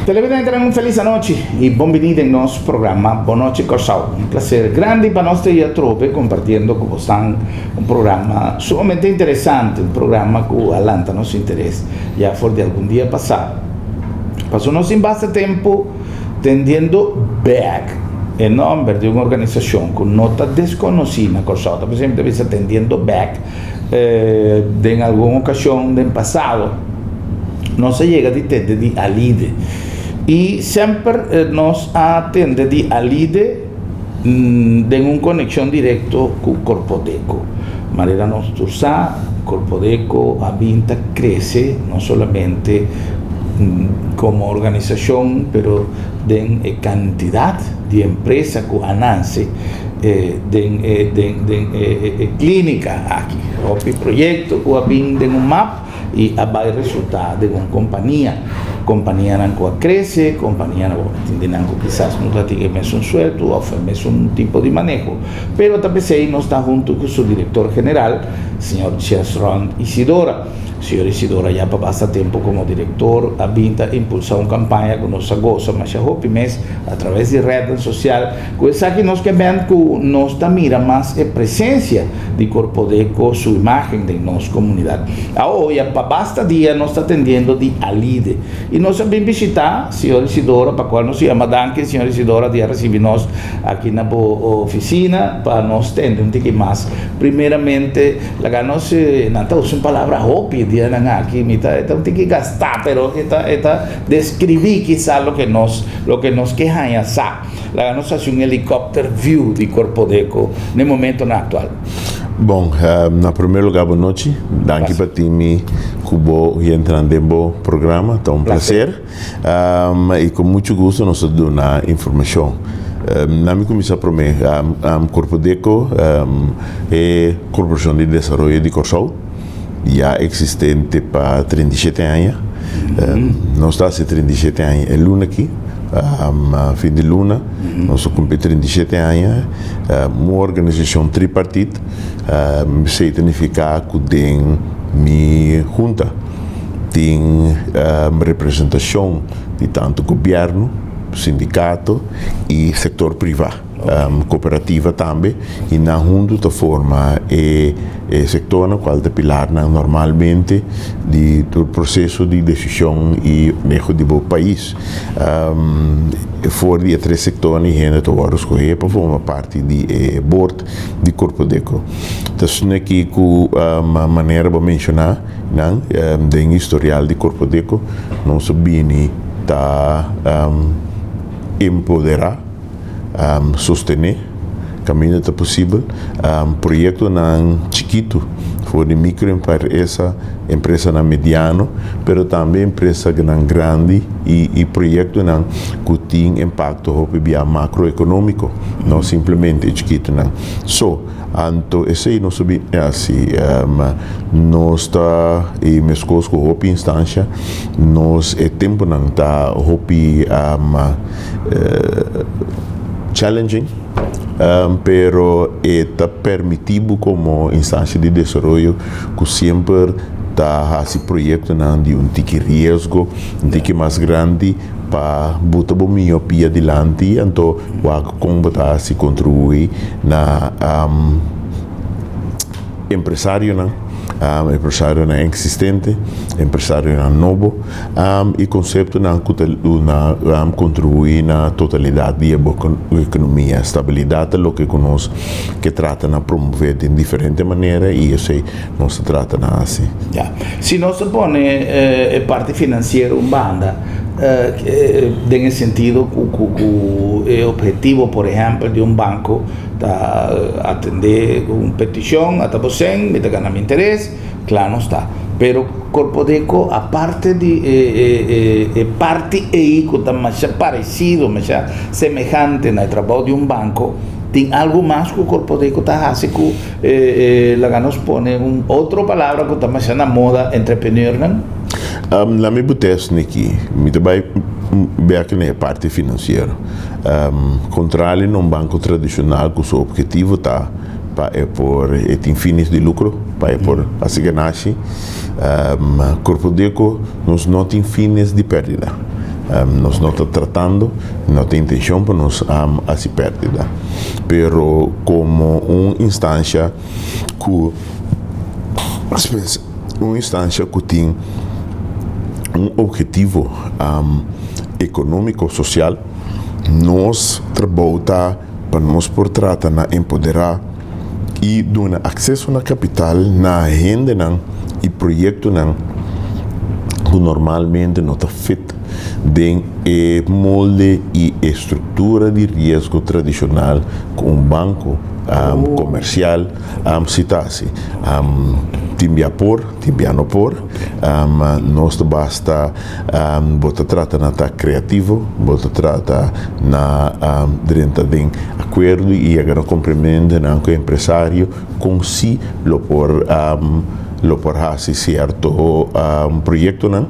Televidentenan, un felis anochi i bon bini den nos programa Bon Nochi Kòrsou. Un plaser grandi pa nos ta i atrobe kompartiendo ku bosan un programa sumamente interesante, un programa ku a lanta nos interes ya for di algun dia pasá. Paso nos tin basta tempu tendiendo bèk e nòmber di un organisashon ku no ta deskonosí na Kòrsou. Ta por esempel ta bisa tendiendo bèk den algun okashon den pasado. Nos a yega di tende di Alide. I semper nos a tende di Alide den un konekshon direkto ku Korpodeko. Manera nos tur sa, Korpodeko a bin ta krese no solamente komo organisashon pero den e kantidat di empresa ku a nase den e klínika aki. Hopi proyekto ku a bin den un map. I a bai resultá den un kompania. Kompanianan ku a krese, kompanianan ku tin di nan ku kisas no ta tin e mesun sueltu òf e mesun tipo di maneho. Pero ta p'esei nos ta huntu ku su direktor general, señor Chesron Isidora. Señor Isidora ya pa basta tempu komo direktor a bin ta impulsá un kampaña ku nos a gosa masha hopi mes atraves di retnan sosial. Ku esaki nos ke bènt ku nos ta mira mas e presensia di Korpodeko su imágen den nos komunidat. Awo ya pa basta dia nos ta tendiendo di Alide i nos a bin bishitá señor Isidora pa kual nos yama danki señor Isidora di a risibi nos aki na bo ofisina pa nos tende un tiki mas. Primeramente laga nos nan ta usa un palabra hopi e dianan aki mi ta e ta un tiki gastá pero e ta e ta deskribí kisa loke nos loke nos ke haña sa. Laga nos hasi un helicopter view di Korpodeko n'e momentonan aktual. Bon, na promé lugá bon nochi. Danki pa tin mi ku bo yentra den bo programa. Ta un plaser. I ku muchu gusto nos ta duna informashon. Na mi kuminsá promé, Korpodeko e Korporashon di Desaroyo di Kòrsou, ya eksistente pa 37 aña. Nos ta hasi 37 aña e luna aki, fin di luna nos ta kumpli 37 aña. Un organisashon tripartit, esei ta nifiká ku den mi hunta tin representashon di tantu gobièrnu, sindikato i sektor privá. Cooperativa tambe y nan hunto ta forma e sectornan cual ta pilarnan normalmente di tur proceso di decision y maneho di bo pais. For di e tres sectornan y hende ta wordo scoge pa forma parti di e board di Corpodeco. Ta asina cu manera bo menciona nan den historial di Corpodeco nos a bini ta empodera. Sostené kaminda ta posibel proyektonan chikitu for di mikroempresa, empresanan mediano, pero tambe empresanan grandi i proyektonan ku tin impakto hopi bia makroekonómiko, no simplemente e chikitunan. So, anto esei nos ta bin hasi. Nos ta, i meskos ku hopi instansha, nos e tempunan ta hopi challenging, pero e ta permití bo komo instansha di desaroyo ku semper ta hasi proyektonan di un tiki riesgo, un tiki mas grandi pa buta bo mihó pia dilanti, anto wak kon bo ta hasi kontribuí na empresarionan, empresarionan eksistente, empresarionan nobo i konseptonan ku ta duna kontribuí na totalidat di e bo ekonomia. Stabilidat ta loke ku nos ke trata na promové den diferente manera i esei nos ta trata na hasi. Ya. Si nos ta pone e parti finansiero un banda, den e sentido ku e ophetivo por ehèmpel di un banko Ta atendé ku un petishon, ata bo sen, mi ta gana mi interes, kla nos ta. Pero Korpodeko aparte di e e parti ei ku ta masha paresido, masha semehante na e trabou di un banko, tin algu mas ku Korpodeko ta hasi ku laga nos pone un otro palabra ku ta masha na moda, entrepreneurnan? La mi but'é esaki, mi ta bai bek na e parti finansiero. Kontrali na un banko tradishonal ku su ophetivo ta pa e por e tin fines di lukro, pa e por hasi ganashi, Korpodeko nos no tin fines di pèrdida. Nos no ta tratando, no ta intencion pa nos haci perdida. Pero como un instancia cu un instancia cu tin un objetivo economico social, nos trabou ta pa nos por trata na empodera y duna acceso na capital na hendenan y proyectonan cu normalmente no ta fit den e molde y e structura di riesgo tradicional cu un banco comercial si ta haci. Tin bia por, tin bia no por. Nos ta basta bo ta trata na ta creativo, bo ta trata na drenta den acuerdo y yega na comprendementonan cu e empresario con si lo por lo por haci cierto proyectonan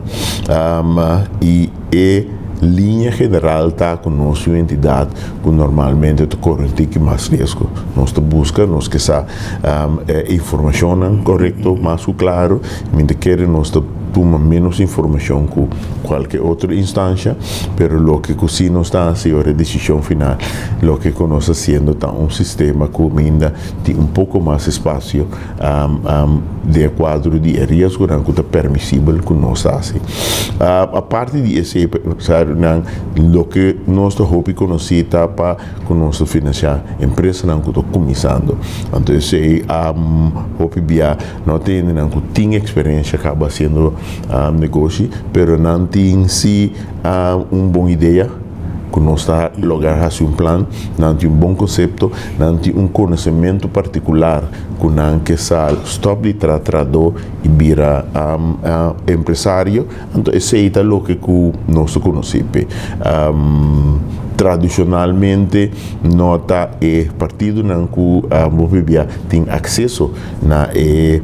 y e liña general ta cu nos tin un entidad cu normalmente ta core un tiki mas riesgo. Nos ta busca, nos ke sa e informacionnan corecto mas cu claro, mi ta kere nos ta tuma menos informacion cu cualke otro instancia, pero loke cu si nos ta haci ora e decision final, loke cu nos ta haciendo ta un sistema cu minda tin un poco mas espacio den e cuadro di e riesgonan cu ta permisibel cu nos ta haci. Aparte di esey, empresarionan, loke nos ta hopi conoci ta pa cu nos ta financia empresanan cu ta cuminsando. Anto esey hopi bia no ta hendenan cu tin experiencia caba haciendo negoshi, pero nan tin si un bon idea cu nos ta logra haci un plan, nan tin un bon concepto, nan tin un conocemento particular cu nan ke sa stop di tra trahador y bira empresario, anto esey ta loke cu nos ta conoci p'e. Tradicionalmente no ta e partidonan cu bo bibia tin acceso na e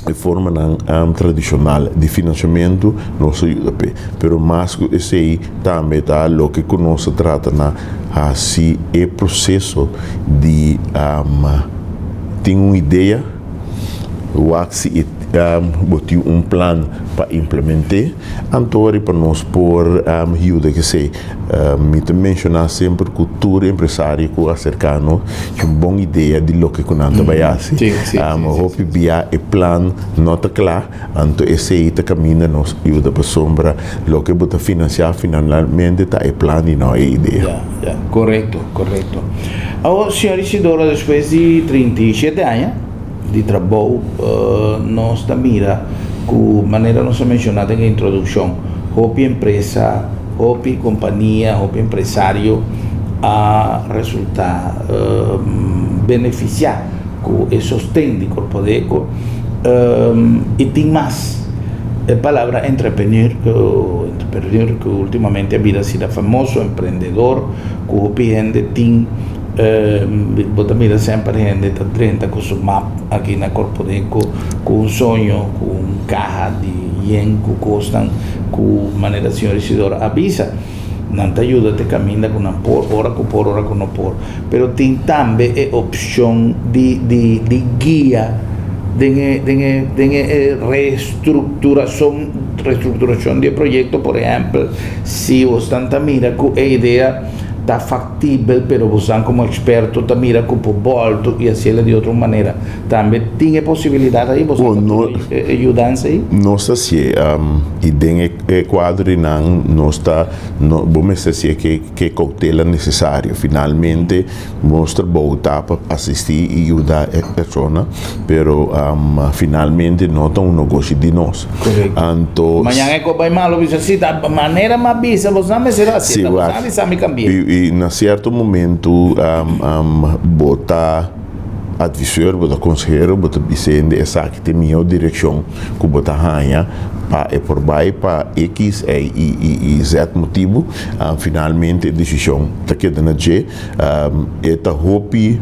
formanan tradicional di financiamento, nos ta yuda p'e. Pero mas cu esey tambe ta loke cu nos ta trata na haci e proceso di tin un idea, wak si bo tin un plan pa implement'é, anto ora pa nos por yuda esei. Mi ta menshoná semper ku tur empresario ku aserká nos tin un bon idea di loke ku nan ta bai hasi. Hopi bia e plan no ta kla, anto esei ta kaminda nos yuda pasobra loke bo ta finansiá finalmente ta e plan i no e idea. Ya, korekto, korekto. Awor, señor Isidoro, despues di 37 aña di trabou, nos ta mira ku manera nos a menshoná den e introdukshon, hopi empresa, hopi kompania, hopi empresario a resultá benefisiá ku e sosten di Korpodeko i tin mas. E palabra entrepreneur ku entrepreneur ku ultimamente a bira asina famoso, emprendedor, ku hopi hende tin bo ta mira semper hende ta drenta ku su map aki na Korpodeko ku un soño, ku un kaha di yen ku kosnan ku manera señor Isidoro a bisa. Nan ta yuda te kaminda ku nan por, ora ku por, ora ku no por. Pero tin tambe e opshon di di di guia den e den e den e restrukturashon restrukturashon di e proyekto. Por ehèmpel, si bosnan ta mira ku e idea ta faktibel, pero bosnan komo eksperto ta mira ku por bòltu i hasiel di otro manera, tambe tin e posibilidat ei? Bosnan ta tuma e yudansa ei? Nos ta hasié i den e. E kuadrinan nos ta no bo mester hasié ke ke koutela nesesario. Finalmente nos trabou ta pa asistí i yuda e persona, pero finalmente no ta un nogoshi di nos. Korekto. Anto. Mañan e kos bai malo bisa si ta manera m'a bisa bo sa mester hasié, Si ta bo wak. sa bisa mi kambié. I na sierto momento bo ta advisor, bo ta konsehero, bo ta bisa hende esaki ta e mihó direkshon ku bo ta haña pa e por bai pa X, Y i Z motibu, finalmente e desishon ta keda na dje. E ta hopi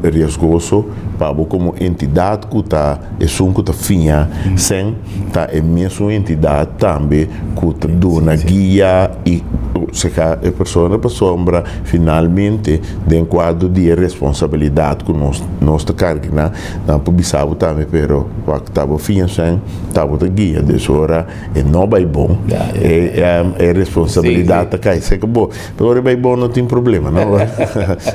riesgoso Pa bo komo entidat ku ta esun ku ta fiña sèn, ta e mesun entidat tambe ku ta duna guia i konsehá e persona pasobra finalmente den kuadro di e responsabilidat ku nos nos ta karga nan, nan por bisa bo tambe pero wak ta bo fiña sèn, ta bo ta guia. Dus ora e no bai bon, e e responsabilidat ta kai serka bo. Pero ora e bai bon no tin problema, no?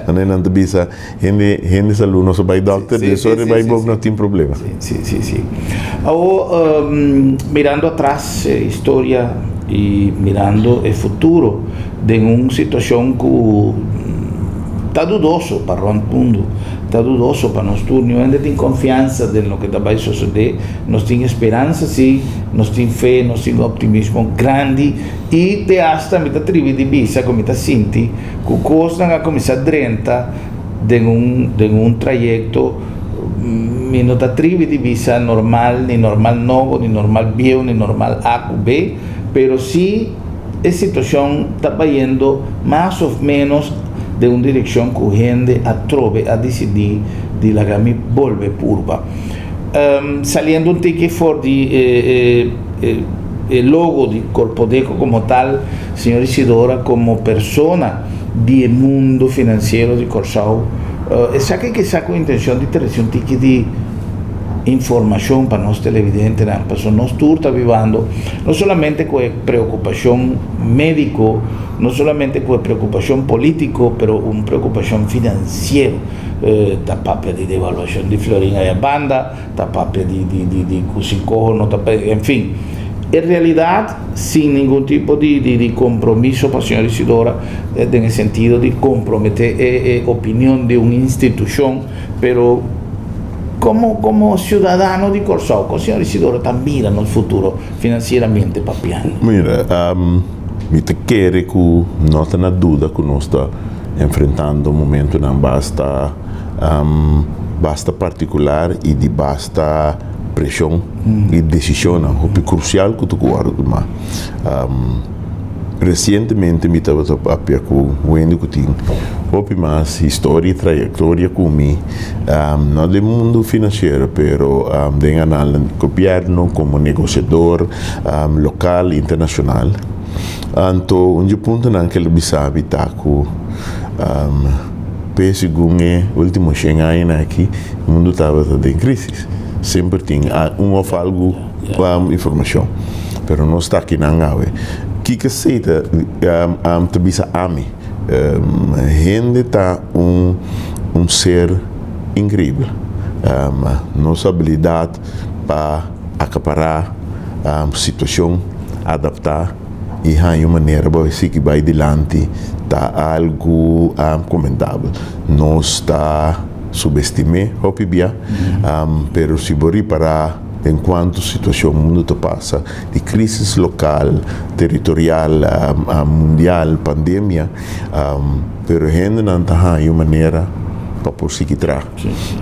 Manera nan ta bisa. Hende hende salú no sa bai dòkter, des ora e bai bon no tin problema. Sí, sí, sí. Awor, mirando atras e historia i mirando e futuro den un situashon ku ta dudoso pa rònt mundu, ta dudoso pa nos tur, niun hende tin konfiansa den loke ta bai sosodé, nos tin esperansa sí, nos tin fe, nos tin optimismo grandi i te asta mi ta tribi di bisa ku mi ta sinti Ku kosnan a kuminsá drenta den un den un trayekto mi no ta tribi di bisa normal ni normal nobo ni normal bieu ni normal A ku B pero si e situashon ta bayendo mas of menos den un direkshon ku hende atrobe a disidí di laga mi bolbe purba. Saliendo un tiki for di e e logo di Korpodeko komo tal. Señor Isidora komo persona di e mundo finansiero di Kòrsou, esaki kisá ku intenshon di trese un tiki di informashon pa nos televidentenan, pasobra nos tur ta bibando no solamente ku e preokupashon médiko, no solamente ku e preokupashon polítiko, pero un preokupashon finansiero. Ta papia di devaluashon di florin aya banda, ta papia di di di di ku si koho no ta en fin. En realidat sin ningun tipo di di di kompromiso pa señor Isidora den e sentido di komprometé e e opinion di un institushon, pero komo komo siudadano di Kòrsou kon señor Isidora ta mira nos futuro finansieramente papiando? Mira, mi ta kere ku no ta na duda ku nos ta enfrentando momentunan basta basta partikular i di basta preshon i desishonnan hopi krusial ku ta ku wòrdu tumá. Resientemente mi tabata papia ku un hende ku tin hopi mas historia i trayektoria ku mi, no den mundu finansiero pero den anal di gobièrnu komo negosiador lokal i internashonal. Anto un di e puntonan ku el a bisa mi ta ku P'e segun e ultimo shen añanan aki, mundu tabata den crisis. Semper tin un of algu pa informacion. Pero nos ta akinan awe. Kiko esei ta ta bisa ami? Hende ta un un ser increibel. Nos abilidad pa acapará situacion, adaptá. i haña un manera pa sigui bai dilanti ta algu komentabel. Nos ta subestim'é hopi bia, pero si bo ripará den kuantu situashon mundu ta pasa, di krísis lokal, teritorial, mundial, pandemia, pero hendenan ta haña un manera pa por sigui traha.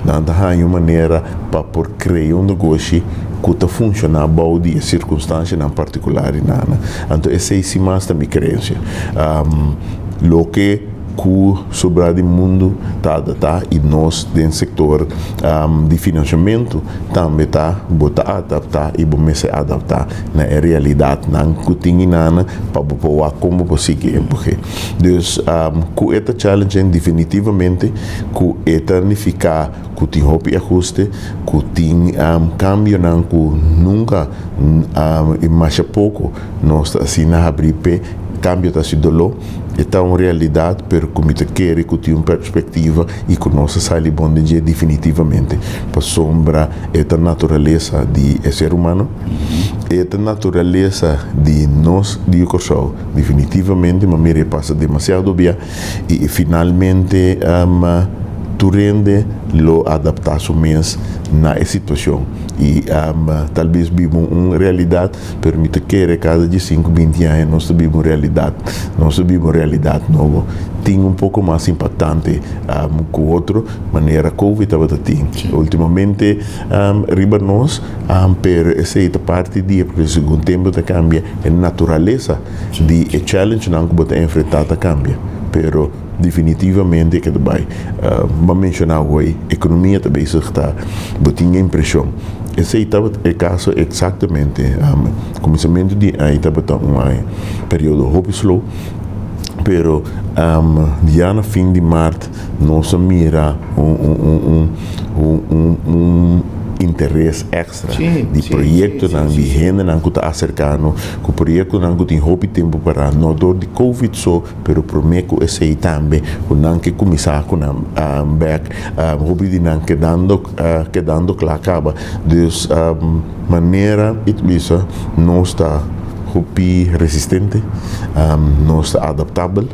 Nan ta haña un manera pa por krea un negoshi ku ta funshoná bou di e sirkunstansianan partikular di nan. Anto esei sin mas ta mi kreensia. Loke ku sobrá di mundu ta adaptá i nos den sektor di finansiamentu tambe ta bo ta adaptá i bo mester adaptá na e realidatnan ku tin inana pa bo por wak kon bo por sigui empuj'é. Dus ku e ta challenging definitivamente ku e ta nifiká ku tin hopi ahuste, ku tin kambionan ku nunka i masha poko nos ta asina habrí p'e. Kambio ta hasi doló, e ta un realidat, pero ku mi ta kere ku tin un perspektiva i ku nos ta sali bon den dje definitivamente, pasobra e ta naturalesa di e ser humano, e ta naturalesa di nos di Kòrsou. Definitivamente mi a mira e pasa demasiado bia. I finalmente tur hende lo adaptá su mes na e situashon. I tal bes biba un realidat, pero mi ta kere kada diesinku, binti aña nos ta biba un realidat, nos ta biba un realidat nobo. Tin un poko mas impaktante ku otro, manera Covid tabata tin ultimamente riba nos, pero esei ta parti di e, pasobra segun tempu ta kambia e naturalesa. Di e challengenan ku bo ta enfrentá ta kambia. Pero definitivamente ke ta bai. Bo a menshoná hoy, ekonomia ta bezig ta, bo tin e impreshon. Esei tabata e kaso eksaktamente. Kuminsamentu di aña tabata un aña periodo hopi slow, pero ya na fin di mart nos a mira un un interes èkstra di proyektonan, di hendenan ku ta aserká nos, ku proyektonan ku tin hopi tempu pará, no dor di covid so, Pero promé ku esei tambe ku nan ke kuminsá ku nan bèk, hopi di nan kedando kedando kla kaba. Dus manera i ta bisa nos ta hopi resistente, nos ta adaptabel,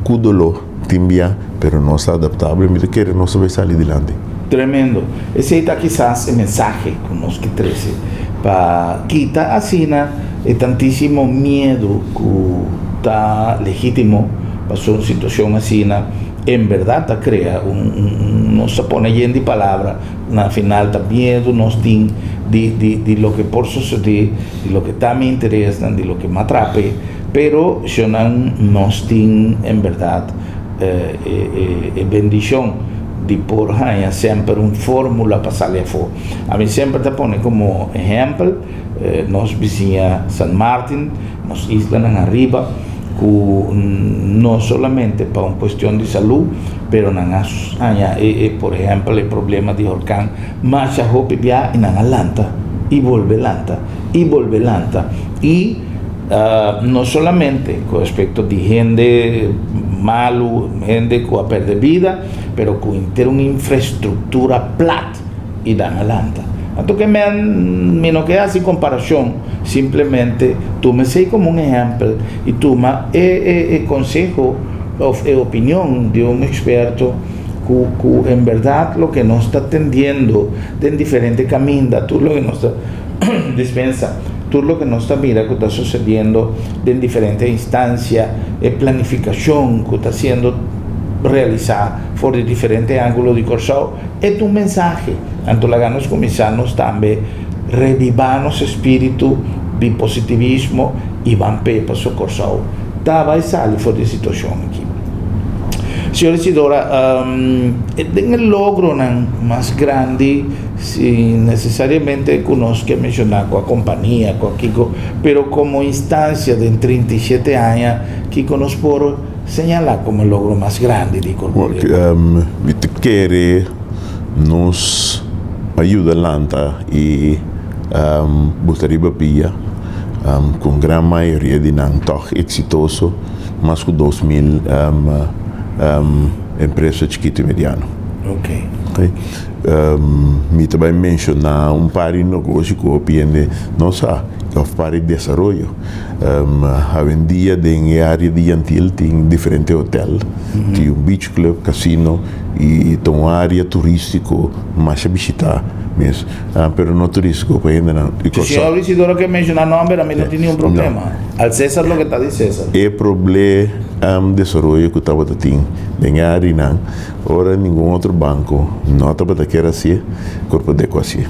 ku doló tin bia, pero nos ta adaptabel i mi ta kere nos ta bai sali dilanti. Tremendo. Esei ta kisas e mensahe ku nos ke trese pa kita asina e tantísimo miedu ku ta legítimo pasobra un situashon asina en bèrdat ta krea un un nos ta pone yen di palabra na final ta miedu nos tin di di di loke por sosodé di loke ta mi interesnan di loke m'atrape pero shonnan nos tin en bèrdat e e e bendishon di por haña semper un fórmula pa sali afó. Ami semper ta pone komo ehèmpel nos bisiña San Martin, nos islanan ariba, ku no solamente pa un kuestion di salú, pero nan a haña e por ehèmpel e problema di horkan masha hopi bia i nan a lanta i bolbe lanta i bolbe lanta i no solamente ku aspekto di hende malu, hende ku a pèrdè bida, pero ku henter un infrastruktura plat i dan a lanta. Anto ke men, mi no ke hasi komparashon, simplemente tuma esei komo un ehèmpel i tuma e e e konseho òf e opinion di un eksperto ku ku en bèrdat loke nos ta tendiendo den diferente kaminda, tur loke nos ta dispensa, tur loke nos ta mira ku ta sosediendo den diferente instansia, e planifikashon ku ta siendo realisá for di diferente ángulo di Kòrsou, E ta un mensahe. Anto laga nos kuminsá nos tambe rebibá nos espíritu di positivismo i ban p'e paso Kòrsou ta bai sali for di e situashon aki. Señor Isidora, den e logronan mas grandi, sin nesesariamente ku nos ke menshoná kua kompania, kua kiko, pero komo instansia den 37 aña, kiko nos por Señalá komo e logro mas grandi di Korpodeco. Mi ta kere nos a yuda lanta i buta riba pia ku un gran mayoria di nan tòg eksitoso, mas ku 2000 empresa chikitu i mediano. Mi ta bai menshoná un par di negoshi ku hopi hende no sa òf par di desaroyo. Awendia den e área di Yantil tin diferente hotel, tin un beach club, casino i ta un área turístiko masha bishitá mes, pero no turístiko pa hendenan di Kòrsou. Señor Isidoro ke menshoná nòmber, ami no tin niun problema. Al César loke ta di César. E proble desaroyo ku tabata tin den e áreanan ora ningun otro banko no tabata kier hasié, Korpodeko hasié.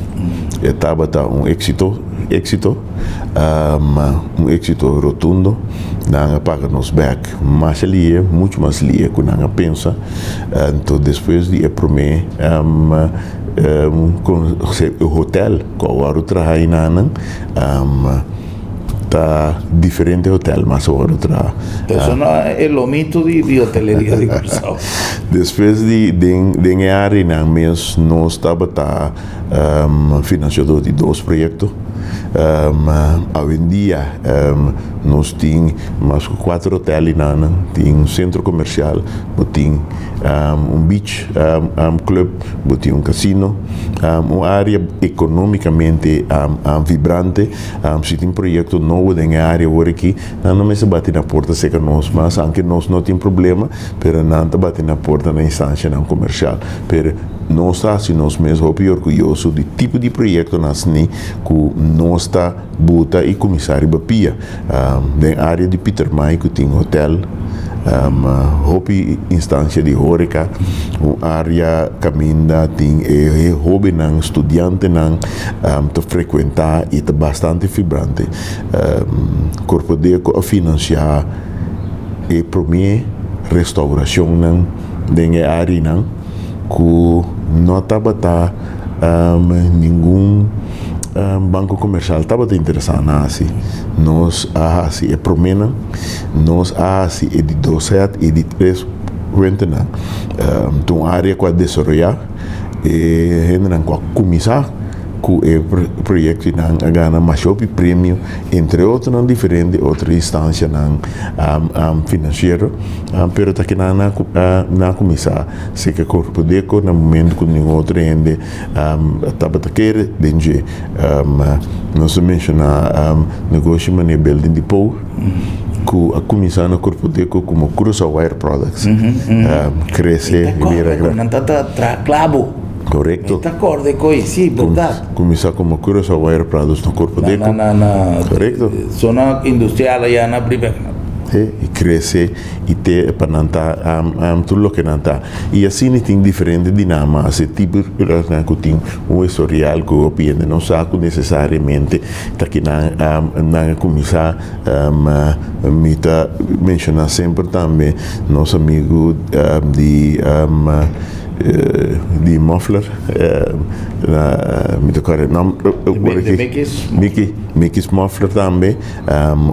E tabata un éksito, éksito. Un éxito rotundo. Nan a paga nos bek masha lie, mucho mas lie ku nan a pensa. Anto despues di e promé hotel ku a wòrdu traha einanan, ta diferente hotel mas a wòrdu traha. Eso no e lomito di hoteleria di Kòrsou. Despues di den e áreanan mes nos tabata Finansiador di dos proyekto. Awendia nos tin mas ku kuater hotel einan, tin un sentro komersial, bo tin un beach club, bo tin un kasino, un área ekonómikamente vibrante. Si tin proyekto nobo den e área awor aki, nan no mester bati na porta serka nos mas, aunke nos no tin problema, pero nan ta bati na porta na instansianan komersial. Pero nos ta hasi nos mes hopi orguyoso di tipo di proyektonan asni ku nos ta buta i kuminsá riba pia. Den área di Pietermaai ku tin hotel, hopi instansia di hóreka, un área kaminda tin e hóbennan, studiantenan ta frekuentá i ta bastante vibrante. Korpodeko a finansiá e promé. restauracionnan den e areanan cu no tabata ningun banco comercial tabata interesa na haci. Nos a haci e promenan, nos a haci e di dos set y di tres cuentanan. Ta un area cu a desaroya, e hendenan cu a cuminsa cu e proyectonan a gana masha hopi premio, entre otronan diferente otro instancianan financiero, pero ta kinan nan a cuminsa seca Corpodeco na momento cu ningun otro hende tabata kere den dje. Nos a menciona negoshi manera Building Depot cu a cuminsa na Corpodeco como Curaçao Wire Products, crece y bira grandi. Nan ta traha clabo. Correcto. Mi ta acorda e coi, si, berdad. Cuminsa como Curaçao Wire Products na Corpodeco. Na, na, na. Correcto. Zona industrial allá na Bribek. Si, y crece y te pa nan ta tur loke nan ta. Y asina tin diferente dinama, e tipo nan cu tin un historial cu hopi hende no sa cu necesariamente ta kinan nan a cuminsa. Mi ta menciona semper tambe nos amigo di di muffler mi ta kòrda e nòmber De Mickey's Mickey Mickey's Muffler tambe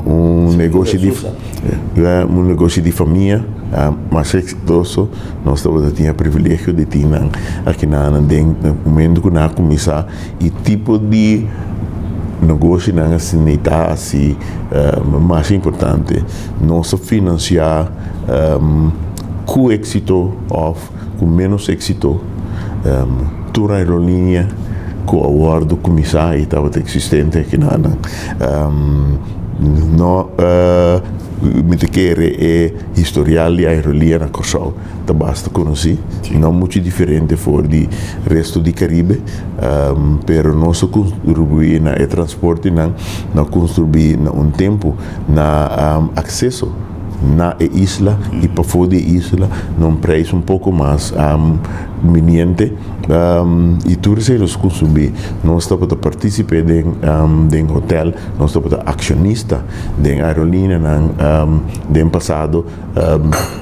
un negoshi di un negoshi di famia masha eksitoso nos tabata tin e privilegio di tin nan aki nan den momento ku nan a kuminsá e tipo di negoshinan asina ta hasi masha importante nos a finansiá Ku éksito òf ku ménos éksito, tur aerolínea ku a wòrdu kuminsá i tabata eksistente aki na nan. No, mi ta kere e historial di aerolínea na Kòrsou ta basta konosí, no muchu diferente for di resto di Karibe, pero nos a kontribuí na e transportenan, nos a kontribuí na un tempu na akseso. na e isla y pafó di e isla na un prijs un poco mas miniente y tur esey nos consumí. Nos tabata participe den den hotel, nos tabata accionista den aerolineanan den pasado.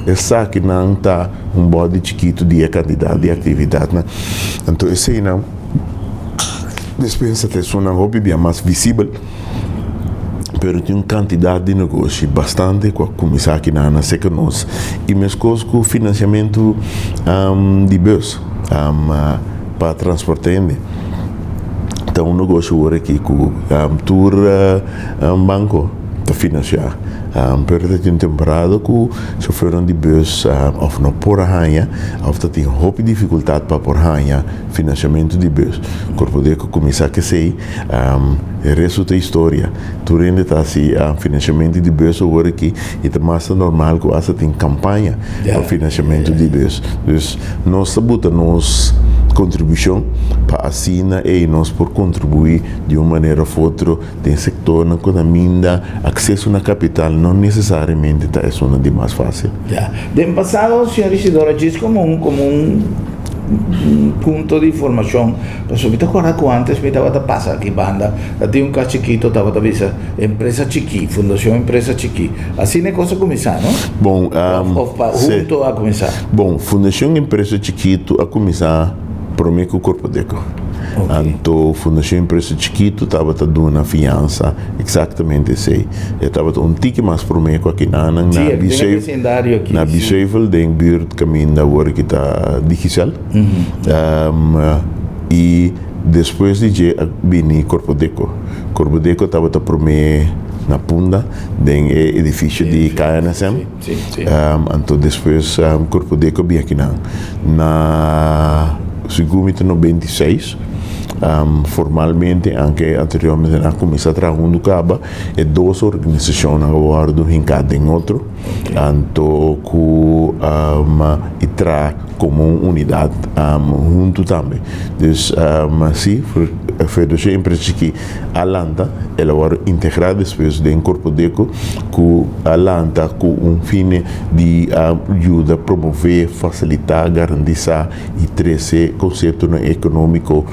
Esakinan ta un body chikito di e cantidad di actividadnan. Anto eseynan despensa ta esunnan hopi bia mas visibel. Pero tin un kantidat di negoshi bastante ku a kuminsá aki nan na seka nos i meskos ku finansiamentu di bus pa transporta hende. Ta un negoshi awor aki ku tur banko ta finansiá pero ta tin temporada ku shofernan di bus òf no por a haña òf ta tin hopi difikultat pa por haña finansiamentu di bus. Korpodeko kuminsá kesei. E resto ta historia. Tur hende ta hasi financiamento di bus awor aki y ta mas ta normal cu hasta tin campaña pa financiamento di bus. Dus nos ta buta nos contribucion pa asina ey nos por contribui di un manera of otro den sectornan cu ta minda acceso na capital no necesariamente ta esunnan di mas facil. Ya. Den pasado, señor Isidoro, djis como un como un punto di informacion Pasobra mi ta kòrda ku ántes mi tabata pasa aki banda, ta tin un kas chikito tabata bisa Empresa Chikí, Fundashon Empresa Chikí. Asina e kos a kuminsá, no? Bon, Òf pa sí. huntu a kuminsá? Bon, Fundashon Empresa Chikitu a kuminsá promé ku Korpodeko. Oké. Anto Fundashon Empresa Chikitu tabata duna fiansa eksaktamente esei. E tabata un tiki mas promé ku akinanan Sí, na den e Biseuf, vesindario aki, na sí. Biseufel den bùrt kaminda awor ki ta Digicel. I despues di dje a bini Korpodeko. Korpodeko tabata promé na Punda den e edifisio di KNSM. Anto despues Korpodeko a bin akinan. Na segun mi ta 96 formalmente, anke anteriormente nan a kuminsá traha huntu kaba, e dos organisashonnan a wòrdu hinká den otro. Anto ku i traha komo un unidat huntu tambe. Dus si, Federacion Empresa Chikí a lanta, el a wòrdu integrá despues den Korpodeko ku a lanta ku un fine di yuda promové, fasilitá, garantisa i trese konseptonan ekonómiko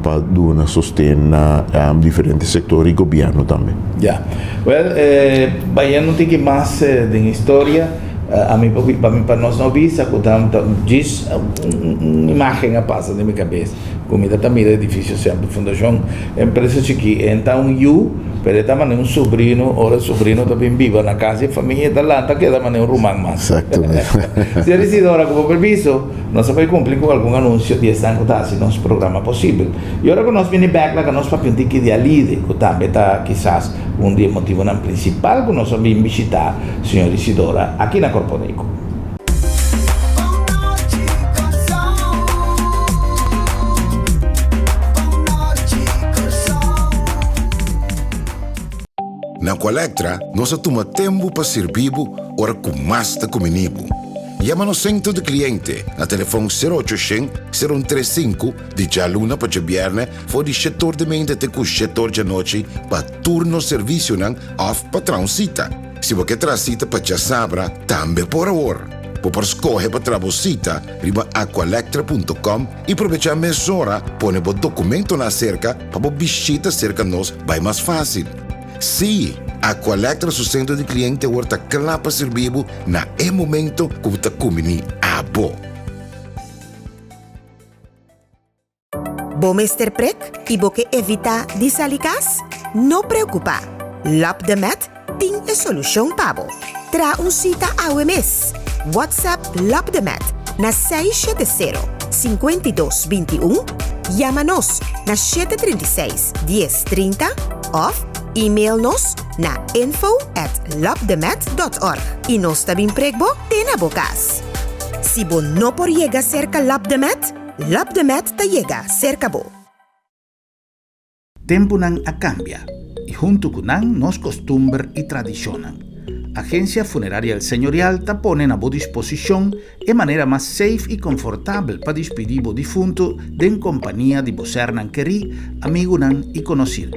pa duna sosten na diferente sektor i gobièrnu tambe. Ya. Wèl, bayendo un tiki mas den historia. Ami pa pa mi pa nos no bisa ku ta ta djis un imágen a pasa den mi kabes ku mi ta ta mira edifisio semper Fundashon Empresa Chikí e ta un yu pero e ta manera un sobrino ora e sobrino ta bin biba na kas di e famia e ta lanta keda manera un ruman mas. Señor Isidora ku bo permiso nos a bai kumpli ku algun anunsio di esnan ku ta hasi nos programa posibel i ora ku nos bini bèk laga nos papia un tiki di Alide ku tambe ta kisas un di e motibonan prinsipal ku nos a bin bishitá Señor Isidora aki na Korpodeko. Na Aqualectra nos a tuma tempu pa sirbi bo ora ku mas ta kumini bo. Yama nos Sentro di Kliente na telefon sero ocho shen, sero un tres sinku di djaluna pa djabièrnè for di shetor di meinta te ku shetor djanochi pa tur nos servisionan òf pa traha un sita. Si bo ke traha sita pa djasabra, tambe por awor. Bo por skohe pa traha bo sita riba aqualectra punto com i probechá mesora pone bo dokumentonan aserka pa bo bishita serka nos bai mas fásil. Sí, Aqualectra su sentro di kliente awor ta kla pa sirbi bo na e momento ku bo ta kumbiní abo. Bo mester prek i bo ke evitá di sali kas? No preokupá! Lop de Met tin e solushon pa bo. Traha un sita awe mes! WhatsApp Lop de Met na 670 52 21, yama nos na 736 10 30 òf email nos na info at lopdemet dot org i nos ta bin prek bo te na bo kas. Si bo no por yega serka Lop de Met, Lop de Met ta yega serka bo. Tempunan a kambia i huntu ku nan nos kostumber i tradishonnan. Agensia Funeraria El Señorial ta pone na bo disposishon e manera mas safe i konfortabel pa dispidí bo difuntu den kompania di bo sernan kerí, amigunan i konosir.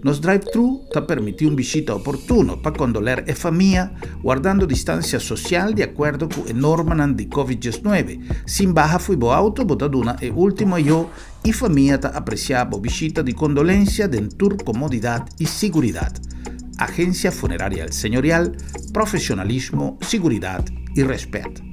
Nos drive-thru ta permití un bishita oportuno pa kondoler e famia, wardando distansia sosial di akuerdo ku e normanan di Covid 19. Sin baha fo'i bo auto bo ta duna e ultimo ayo i famia ta apresiá bo bishita di kondolensia den tur komodidat i siguridat. Agensia Funeraria El Señorial, profesionalismo, siguridat i rèspèt.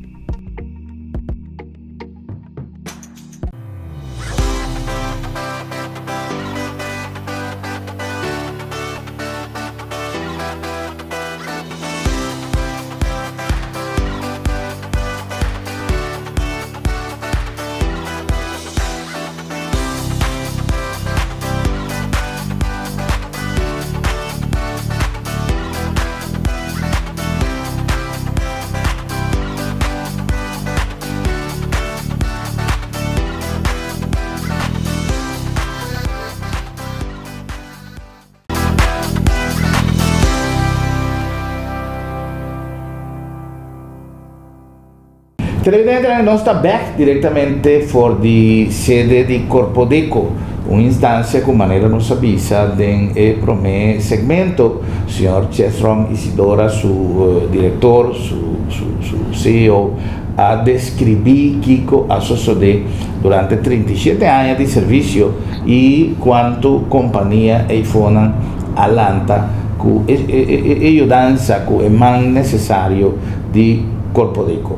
Televidentenan nos ta bek directamente for di sede di Corpodeco, un instancia cu manera nos a bisa den e prome segmento, señor Chesron Isidora su director, su su CEO a describi kico a sosode durante 37 aña di servicio y cuanto compania eyfonan a lanta cu e yudansa cu e man necesario di Corpodeco.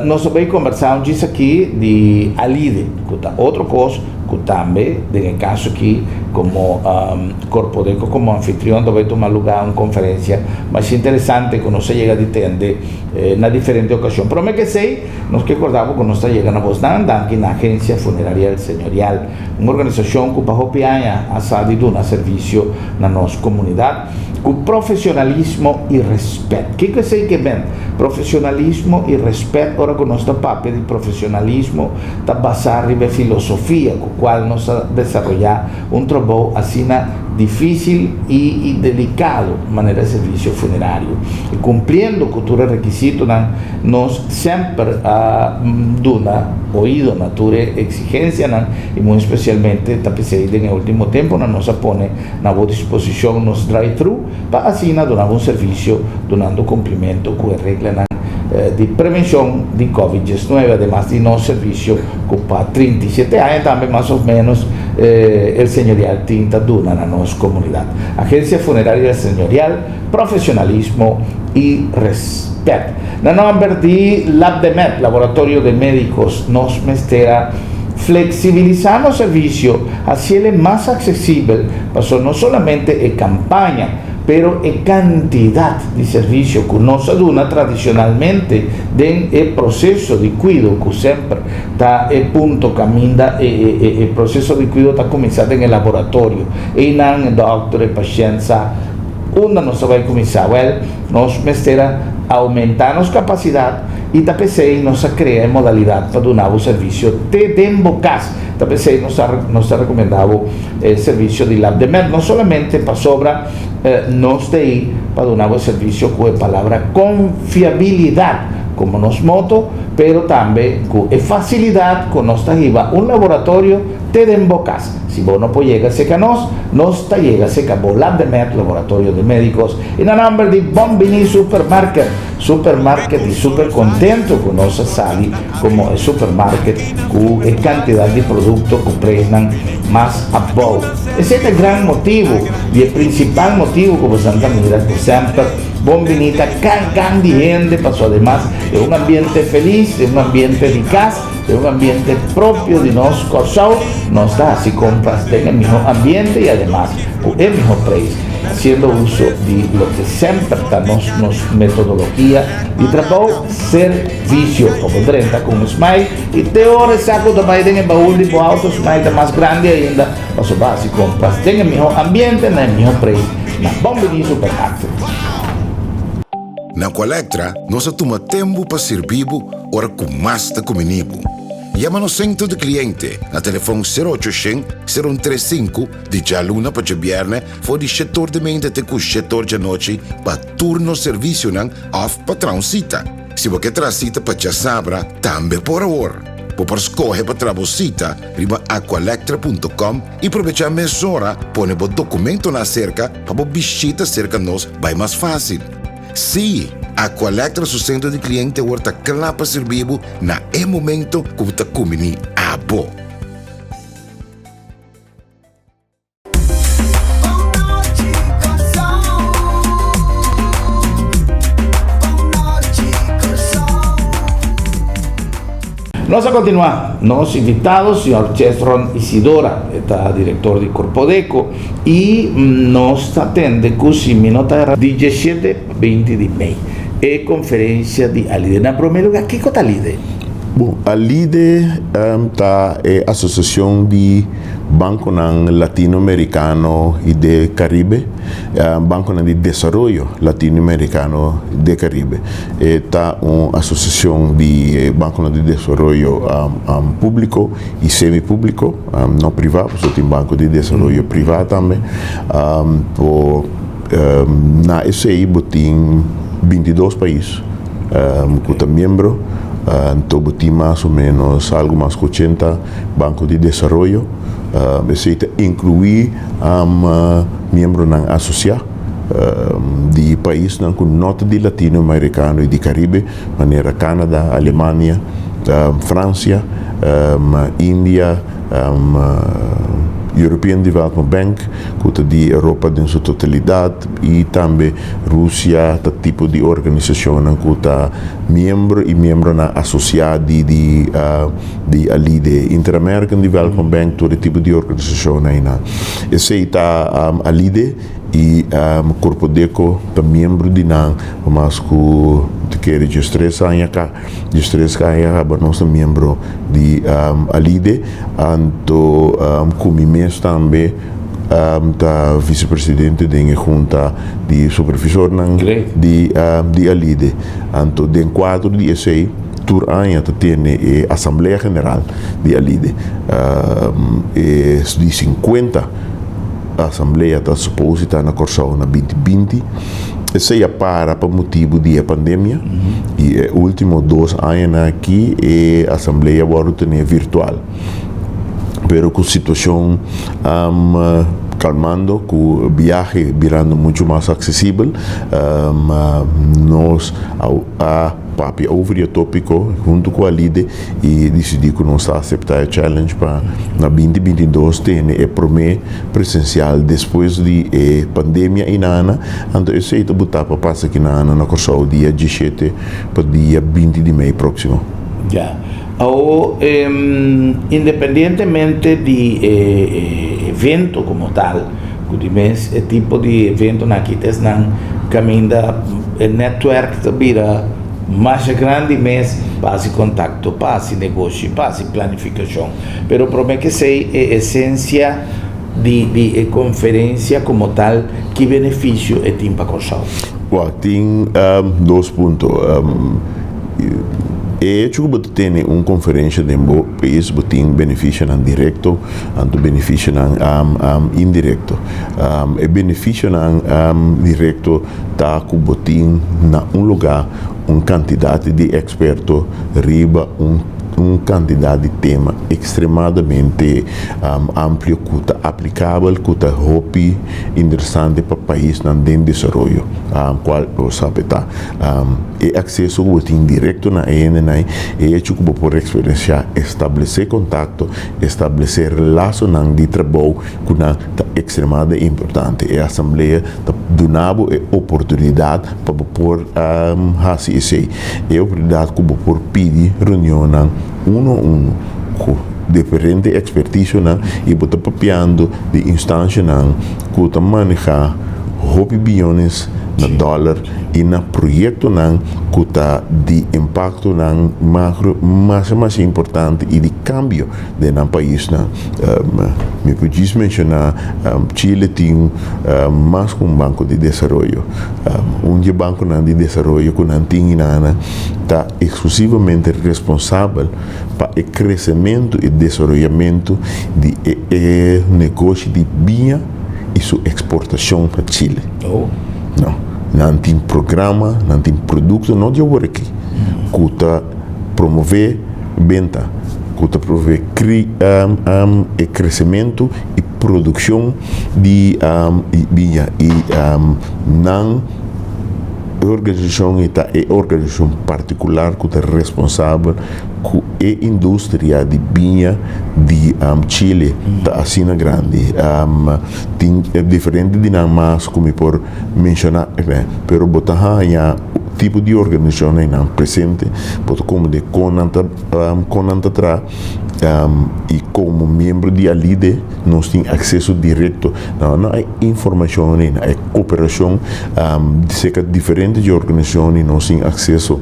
Nos a bay combersa un djis aki di Alide, cu ta otro cos cu tambe den e caso aki como Corpodeco como anfitrion ta bay tuma lugar un conferencia masha interesante cu nos a yega di tende na diferente ocasion. Prome ke esey nos ke corda bo cu nos ta yega na bosnan danki na Agencia Funeraria El Señorial, un organisacion cu pa hopi aña a sa di duna servicio na nos comunidad cu profesionalismo y respet. Kico esey ke ben? Profesionalismo y respet ora cu nos ta papia di profesionalismo ta basa riba e filosofia cu cual nos a desaroya un trabou asina dificil y y delicado manera e servicio funerario. Y cumpliendo cu tur e requisitonan nos semper a duna oido na tur e exigencianan y muy especialmente ta pesey den e ultimo temponan nos a pone na bo disposicion nos drive-thru pa asina duna bo un servicio dunando cumplimento cu e reglanan di prevencion di Covid 19, ademas di nos servicio cu pa 37 aña tambe mas of menos El Señorial tin ta duna na nos comunidad. Agencia Funeraria El Señorial, profesionalismo. i rèspèt. Na nòmber di Labdemed, Laboratorio de Médicos, nos mester a fleksibilisá nos servisio, hasiel e mas aksesibel, pasobra no solamente e kampaña, pero e kantidat di servisio ku nos a duna tradishonalmente den e proseso di kuido ku semper ta e punto kaminda e e proseso di kuido ta kuminsá den e laboratorio. Einan e dòkter, e pashènt sa unda nos ta bai kuminsá. Wèl, nos mester a oumentá nos kapasidat i ta p'esei nos a krea e modalidat pa duna bo servisio te den bo kas. Ta p'esei nos ta nos ta rekomendá bo e servisio di Labdemed, no solamente pasobra nos ta ei pa duna bo e servisio ku e palabra konfiabilidat komo nos moto, pero tambe ku e fasilidat ku nos ta hiba un laboratorio te den bo kas. Si bo no por yega serka nos, nos ta yega serka bo. Labdemed, Laboratorio de Médicos. I na nomber di Bon Bini Supermarket, Supermarket di super contento cu nos a sali como e supermarket cu e cantidad di producto cu prijsnan mas abou. Esey ta e gran motibo y e principal motibo cu bosan ta mira cu semper Bon Bini ta cargan di hende paso ademas e un ambiente feliz, e un ambiente di cas, e un ambiente propio di nos Corsou. Nos ta haci compras den e miho ambiente y ademas cu e miho prijs. Haciendo uso di loke semper ta nos nos metodologia di trabou, servicio. Pa bo drenta cu un smile y te ora e saco ta bay den e baul di bo auto, smile ta mas grandi ainda pasobra bo haci compras den e miho ambiente na e miho prijs na Bon Bini Supermarket. Na Aqualectra nos a tuma tembu pa sirbi bo ora cu mas ta cumini bo. Yama nos Centro di Cliente na telefon sero ocho shen, sero un tres sinku, Di djaluna pa djabièrnè for di shetor di meinta te ku shetor djanochi pa tur nos servisionan òf pa traha un sita. Si bo ke traha sita pa djasabra, tambe por awor. Bo por skohe pa traha bo sita riba aqualectra punto com i probechá mesora pone bo dokumentonan aserka pa bo bishita serka nos bai mas fásil. Sí, Aqualectra su sentro di kliente awor ta kla pa sirbi bo na e momento ku bo ta kumbiní abo. Nos a continua, nos invitado señor Chesron Isidora, e ta director di Corpodeco y nos ta tende cu si mi no ta erra di diesshete pa binti di mei e conferencia di Alide. Na prome lugar kico ta Alide? Bon, Alide ta e asosiashon di bankonan latinoamerikano i de Karibe, bankonan di desaroyo latinoamerikano de Karibe. E ta un asosiashon di bankonan di desaroyo públiko i semi-públiko, no privá, pasobra tin banko di desaroyo privá tambe. Por na esei bo tin bintidos pais. Ku ta miembro, anto bo tin mas o menos algu mas ku ochenta banko di desaroyo. Esei ta inkluí miembronan asosiá di paisnan ku no ta di Latinoamerikano i di Karibe, manera Kanada, Alemania, Fransia, India, European Development Bank ku ta di Europa den su totalidat i tambe Rusia ta tipo di organisashonnan ku ta miembro i miembronan asosiá di di di ALIDE, Inter-American Development Bank, tur e tipo di organisashonnan einan. Esei ta ALIDE i Korpodeko ta miembro di nan pa mas ku ta kere diestres aña ka, diestres aña kaba nos ta miembro di ALIDE, anto ku mi mes tambe. Ta vicepresidente den e junta di supervisornan di di Alide. Anto den kuadro di esei tur aña ta tene e asamblea general di Alide. E di sinkuenta asamblea ta supos di ta na Kòrsou na binti binti. Esei a para pa motibu di e pandemia i e ultimo dos añanan aki e asamblea a wòrdu tene virtual. Pero ku situashon kalmando, ku biahe birando muchu mas aksesibel, nos a. papia over di e tópiko huntu ku Alide i disidí ku nos ta aseptá e challenge pa na 2022 tene e promé presensial despues di e pandemia inana. Anto esei ta butá pa pasa kinana na Kòrsou dia 17 pa dia 20 di mei próksimo. Ya. Awor, independientemente di e evento komo tal, ku di mes e tipo di eventonan aki ta esnan kaminda e netwerk ta bira masha grandi mes pa hasi kontakto, pa hasi negoshi, pa hasi planifikashon. Pero promé ke esei e esensia di di e konferensia komo tal, ki benefisio e tin pa Kòrsou? Wak, tin dos punto. E hecho ku bo ta tene un konferensia den bo pais, bo tin benefisionan direkto anto benefisionan indirekto. E benefisionan direkto ta ku bo tin na un lugá un kantidat di eksperto riba un un kantidat di tema ekstremadamente amplio ku ta aplikabel, ku ta hopi interesante pa paisnan den desaroyo, kual bo sabe ta. E akseso ku bo tin direkto na e hendenan, e hecho ku bo por eksperensiá, establesé kontakto, establesé lasonan di trabou ku nan ta ekstremadamente importante. E asamblea ta duna bo e oportunidat pa bo por hasi esei. E oportunidat ku bo por pidi reunionnan uno a uno ku diferente ekspertisionan i bo ta papiando di instanshanan ku ta manehá hopi biyones na dòler i na proyektonan ku ta di impaktonan makro masha masha importante i di kambio den nan paisnan. Mi por djis menshoná Chile tin mas ku un banko di desaroyo. Un di e bankonan di desaroyo ku nan tin hinana ta eksklusivamente responsabel pa e kresementu i desaroyamentu di e negoshi di biña i su eksportashon pa Chile. No. Nan tin programa, nan tin produkto, no di awor aki, ku ta promové benta, ku ta promové e kresementu i produkshon di biña. I nan organisashon i ta e organisashon partikular ku ta responsabel ku e industria di biña di Chile ta asina grandi. Tin diferente di nan mas ku mi por menshoná, pero bo ta haña tipo di organisashon einan presente, bo ta komprendé kon nan ta kon nan ta traha i komo miembro di Alide nos tin akseso direkto na e informashon ei, na e koperashon serka diferente di organisashon nos tin akseso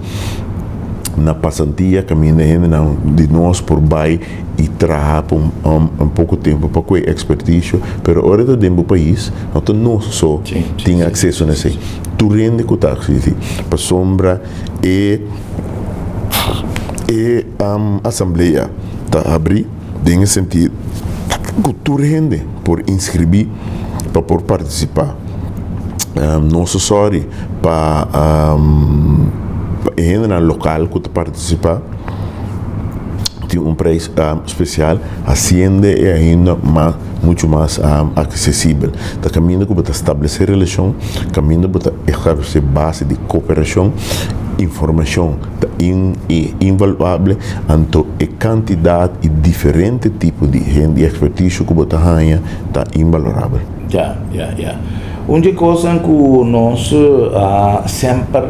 na pasantia kaminda hendenan di nos por bai i traha pa un poko tempu pa koe ekspertisio, pero ora ta den bo pais no ta nos so tin akseso na esei, tur hende ku ta aksistí pasobra e e asamblea ta habrí den e sentido ku tur hende por inskribí pa por partisipá. Nos ta sòri pa e hendenan lokal ku ta partisipá. Tin un prijs spesial hasiendo e ainda mas mucho mas aksesibel. Ta kaminda ku bo ta stablesé relashon, kaminda bo ta establesé base di koperashon, informashon ta invaluable, anto e kantidat i diferente tipo di hende i ekspertisio ku bo ta haña ta inbalorabel. Ya, ya, ya. Un di e kosnan ku nos a semper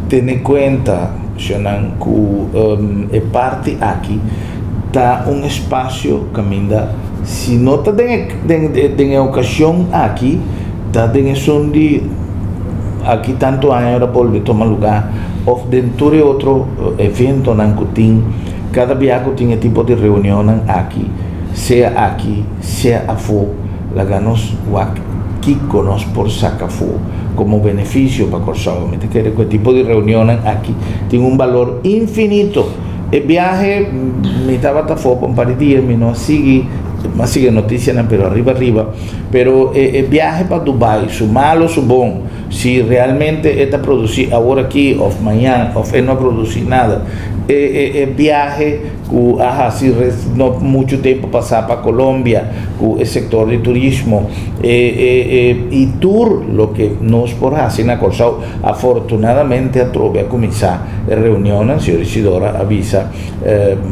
tene kuenta Shonnan ku e parti aki ta un espasio kaminda si no ta den e den e okashon aki ta den esun di aki tantu aña ora bolbe tuma lugá òf den tur e otro eventonan ku tin kada bia ku tin e tipo di reunionnan aki sea aki sea afó. Laga nos wak kiko nos por saka afó komo benefisio pa Kòrsou. Mi ta kere ku e tipo di reunionnan aki tin un balor infinito. E biahe mi tabata afó pa un par di dia, mi no a sigui, mi a sigui e notisianan pero ariba ariba. Pero e biahe pa Dubai, su malo su bon. Si realmente e ta produsí awor aki òf mañan òf e no a produsí nada. E e e biahe ku a hasi no muchu tempu pasá pa Colombia ku e sektor di turismo e e e i tur loke nos por hasi na Kòrsou afortunadamente atrobe a kuminsá e reunionnan, señor Isidora a bisa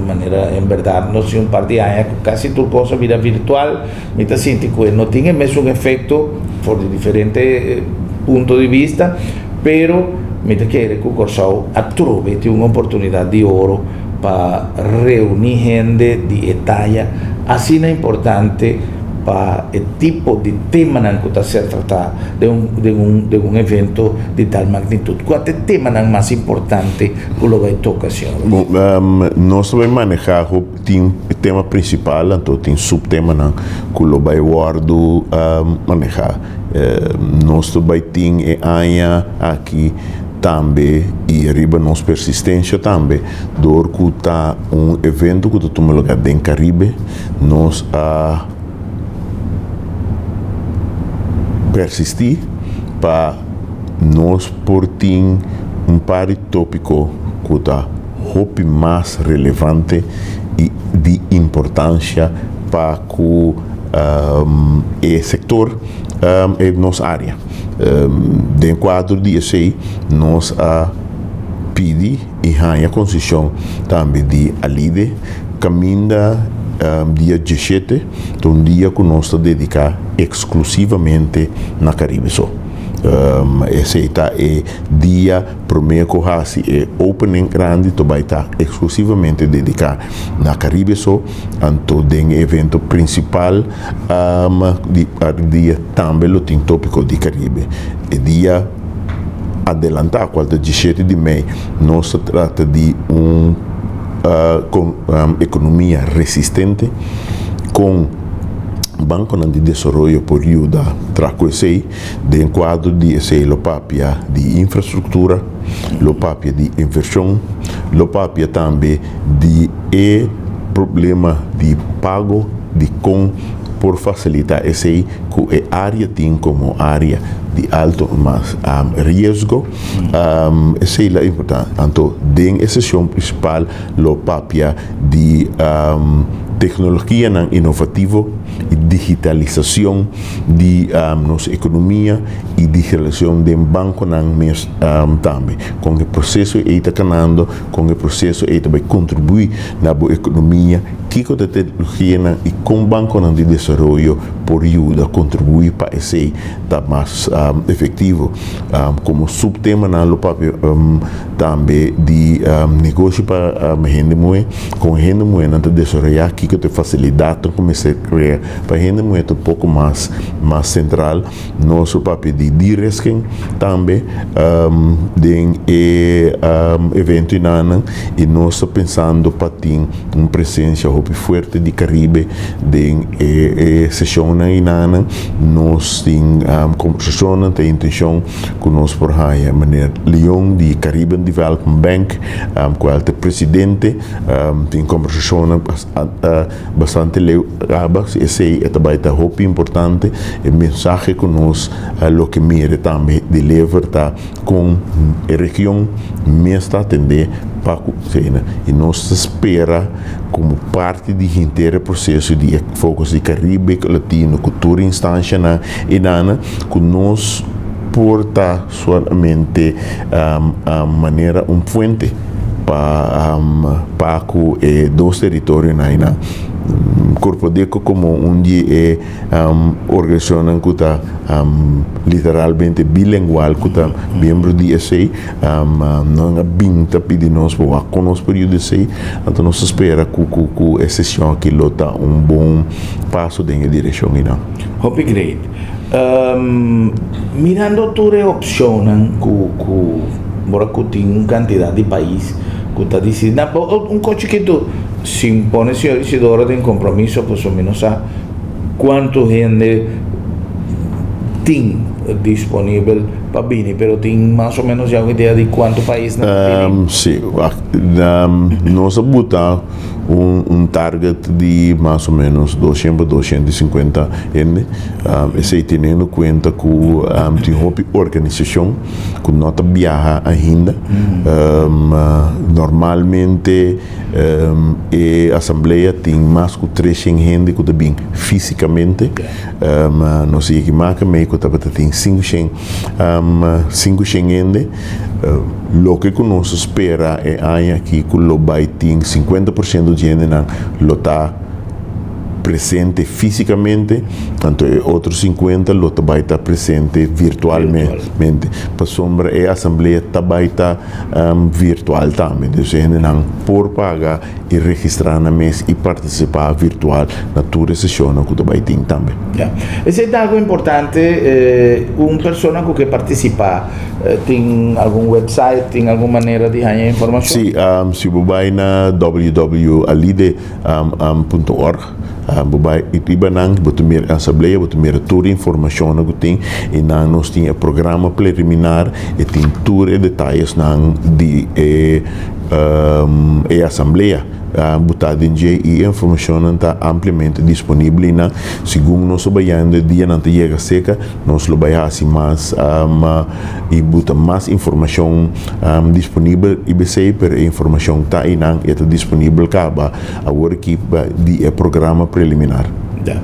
manera en bèrdat nos tin un par di aña ku kasi tur kos a bira virtual. Mi ta sinti ku e no tin e mesun efekto for di diferente punto di bista, pero mi ta kere ku Kòrsou atrobe tin un oportunidat di oro pa reuní hende di e taya asina importante pa e tipo di temanan ku ta ser tratá den un den un den un evento di tal magnitut. Kua ta e temanan mas importante ku lo bai toka, señor Ruiz? Bon, nos ta bai manehá hopi. Tin e tema principal anto tin subtemanan cu lo bay wordo maneha. Nos ta bay tin e aña aki tambe y riba nos persistencia tambe door cu ta un evento cu ta tuma lugar den Caribe nos a persisti pa nos por tin un par di topico cu ta hopi mas relevante i di importansha pa ku e sektor e nos área. Den kuadro di esei nos a pidi i haña konseshon tambe di Alide kaminda dia dieshete ta un dia ku nos ta dediká eksklusivamente na Karibe so. Esei ta e dia Promé ku hasi e opening grandi to bai ta eksklusivamente dediká na Karibe so, anto den e evento prinsipal di dia tambe lo tin tópiko di Karibe. E dia adelantá kual ta dieshete di mei nos ta trata di un ekonomia resistente kon bankonan di desaroyo por yuda traha ku esei. Den kuadro di esei lo papia di infrastruktura, lo papia di invershon, lo papia tambe di e problema di pago, di kon por fasilitá esei ku e área tin komo área di alto mas riesgo. Esei la importante. Anto den e seshon prinsipal lo papia di teknologianan inovativo i digitalisashon. Di nos ekonomia i digitalisashon den bankonan mes tambe. Kon e proseso ei ta kanando, kon e proseso ei ta bai kontribuí na bo ekonomia, kiko ta teknologianan i kon bankonan di desaroyo por yuda kontribuí pa esei ta mas efektivo. Komo suptemanan lo papia tambe di negoshi pa hende muhé, kon hende muhénan ta desaroyá, kiko ta e fasilidatnan ku mester krea. Pa hende muhé ta un poko mas mas sentral. Nos lo papia di de-risking tambe den e evento enanan i nos ta pensando pa tin un presensia hopi fuerte di Karibe den e seshonnan enanan. Nos tin kombersashonnan, ta e intenshon ku nos por haña meneer Leon di Caribbean Development Bank kual ta e presidente. Tin kombersashonnan. Bastante leu aba, si esei e ta bai ta hopi importante. E mensahe ku nos loke mira tambe deliver ta kon e region mes ta atendé pa ku eseinan. I nos ta spera komo parti di henter e proseso di e focus di Karibe Latino ku tur instanshanan einan ku nos por ta solamente manera un fuente pa pa ku e dos teritorionan einan. Korpodeko komo un di e organisashonnan ku ta literalmente bilengual ku ta miembro di esei nan a bin ta pidi nos pa wak kon nos por yuda esei. Anto nos ta spera ku ku e seshon aki lo ta un bon paso den e direkshon einan. Hopi great. Mirando tur e opcionnan cu cu ora cu tin un cantidad di pais cu ta dicidi na un co chikito sin pone señor Isidoro den compromiso pasobra mi no sa cuanto hende tin disponibel. pa bini, pero tin mas o menos ya un idea di cuanto paisnan ta bini? Si, nos a buta un target di mas o menos 200 pa 250 hende, esey teniendo cuenta cu tin hopi organisacion cu no ta biaha ainda. Normalmente e asamblea tin mas cu 300 hende cu ta bin fisicamente. Nos yegi maka mei ku tabata tin 500 hende. Loke ku nos a spera e aña aki ku lo bai tin 50% di hendenan lo ta presente físikamente, anto e otro 50 lo ta bai ta presente virtualmente. Pasobra e asamblea ta bai ta virtual tambe. Dus e hendenan por paga i registrá nan mes i partisipá virtual na tur e seshonnan ku ta bai tin tambe. Ya. Esei ta algu importante. Un persona ku ke partisipá tin algun website, tin algun manera di haña informashon? Sí, si bo bai na www.alide punto org bo bai riba nan, bo ta mira e asamblea, bo ta mira tur e informashonnan ku tin i nan nos tin e programa preliminar i tin tur e detayesnan di e E asamblea bo ta den dje i e informashonnan ta ampliamente disponibel i nan. Segun nos a bayando e dianan ta yega seka, nos lo bai hasi mas i buta mas informashon disponibel i besei, pero e informashon ta einan i e ta disponibel kaba awor aki di e programa preliminar. Ya.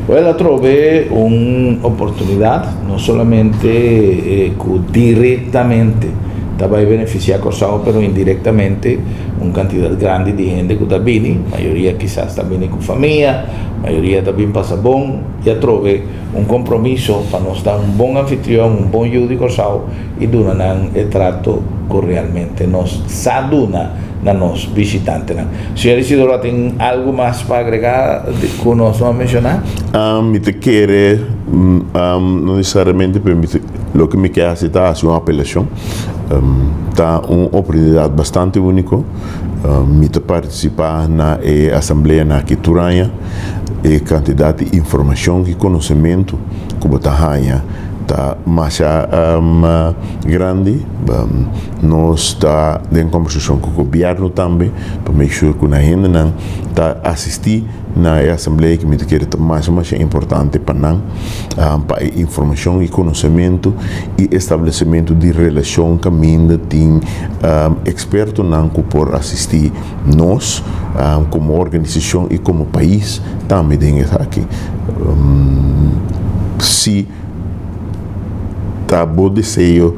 Wel atrobe un oportunidat, no solamente ku direktamente ta bai benefisiá Kòrsou, pero indirektamente un kantidat grandi di hende ku ta bini, mayoria kisas ta bini ku famia, mayoria ta bin pasa bon i atrobe un kompromiso pa nos ta un bon anfitrion, un bon yu di Kòrsou i duna nan e trato ku realmente nos sa duna na nos bishitantenan. Señor Isidoro a tin algu mas pa agregá ku nos no a menshoná? Mi ta kere, no nesesariamente, pero mi ta. Loke mi ke hasi ta hasi un apelashon. Ta un oportunidat bastante úniko. Mi ta partisipá na e asambleanan aki tur aña. E kantidat di informashon i konosementu ku bo ta haña ta masha grandi. Nos ta den kombersashon ku gobièrnu tambe pa make sure ku nan hendenan ta asistí. Na e asamblea ki mi ta kere ta masha masha importante pa nan, pa e informashon i konosementu i establesementu di relashon kaminda tin ekspertonan ku por asistí nos komo organisashon i komo pais tambe den esaki. Si ta bo deseo,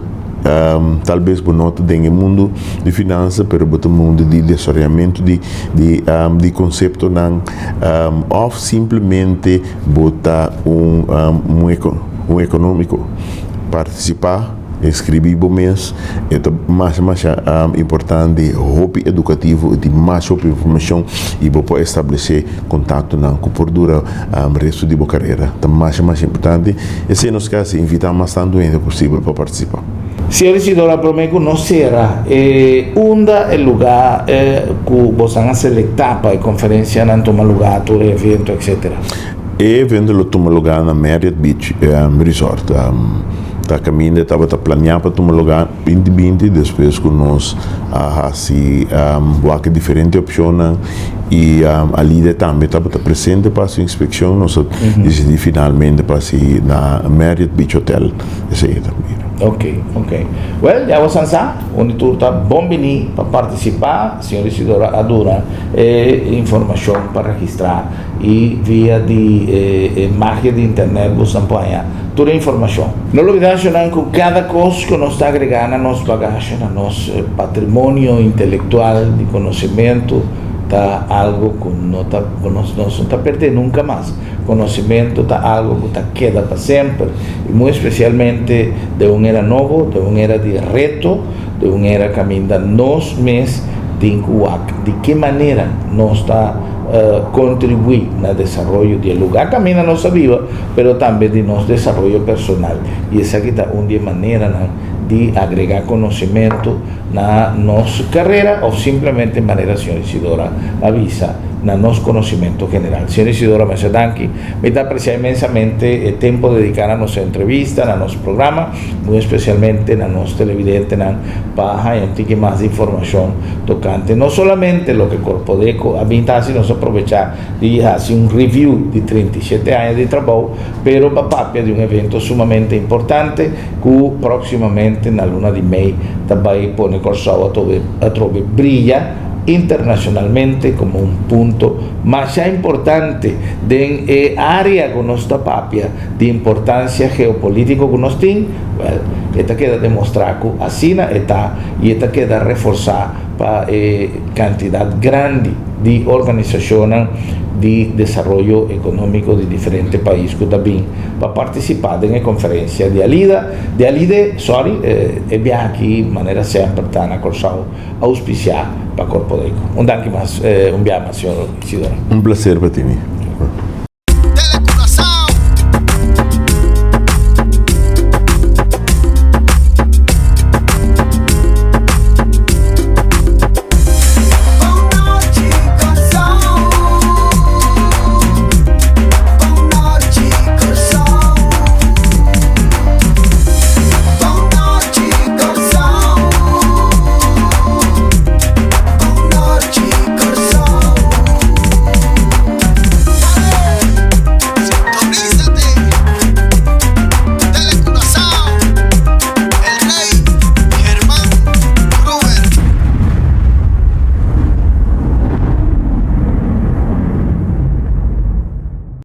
tal bes bo no ta den e mundu di finansa, pero bo ta mundu di desaroyamentu di di di konseptonan, òf simplemente bo ta un un ekonómiko. Partisipá, inskribí bo mes, e ta masha masha importante, hopi edukativo i tin masha hopi informashon i bo por establesé kontaktonan ku por dura resto di bo karera. Ta masha masha importante. Esei nos ke hasi, invitá mas tantu hende posibel pa partisipá. Señor Isidora, promé ku nos sera, e unda e lugá ku bosan a selektá pa e konferensianan tuma lugá, tur e evento, etcétera? E evento lo tuma lugá na Marriott Beach Resort. Ta kaminda e tabata planiá pa tuma lugá 2020, despues ku nos a hasi wak e diferente opshonnan i Alida tambe tabata presente pa hasi un inspekshon, nos a disidí finalmente pa hasi na Marriott Beach Hotel. Esei ta mira. Ok, ok. Well, ya bosan sa, un di tur ta bon bini pa partisipá. Señor Isidora a duna e informashon pa registrá i via di e magia di internet bosan por haña tur e informashon. No lubidá shonnan ku kada kos ku nos ta agregá na nos bagashe, na nos patrimonio intelektual di konosementu ta algu ku no ta ku nos no ta perdé nunka mas. Konosementu ta algu ku ta keda pa semper i muy espesialmente den un era nobo, den un era di reto, den un era kaminda nos mes tin ku wak di ke manera nos ta kontribuí na desaroyo di e lugá kaminda nos ta biba, pero tambe di nos desaroyo personal. I esaki ta un di e maneranan. di agregá konosementu na nos karera òf simplemente manera señor Isidora a bisa na nos konosementu general. Señor Isidora masha danki. Mi ta apresiá inmensamente e tempu dediká na nos entrevista, na nos programa, muy espesialmente na nos televidentenan pa haña un tiki mas di informashon tokante no solamente loke Korpodeko a bin ta hasi, nos a probechá di hasi un review di 37 aña di trabou, pero pa papia di un evento sumamente importante ku próksimamente na luna di mei ta bai pone Kòrsou atrobe bria internashonalmente komo un punto masha importante den e área ku nos ta papia di importansia geopolítiko ku nos tin, wèl, e ta keda demostrá ku asina e ta i e ta keda reforsá pa e kantidat grandi di organisashonnan di desaroyo ekonómiko di diferente pais ku ta bin pa partisipá den e konferensia di Alida, di Alide, sorry, e biaha aki manera semper ta na Kòrsou ouspisiá pa Korpodeko. Un danki mas, un biaha mas, señor Isidora. Un plaser pa tini.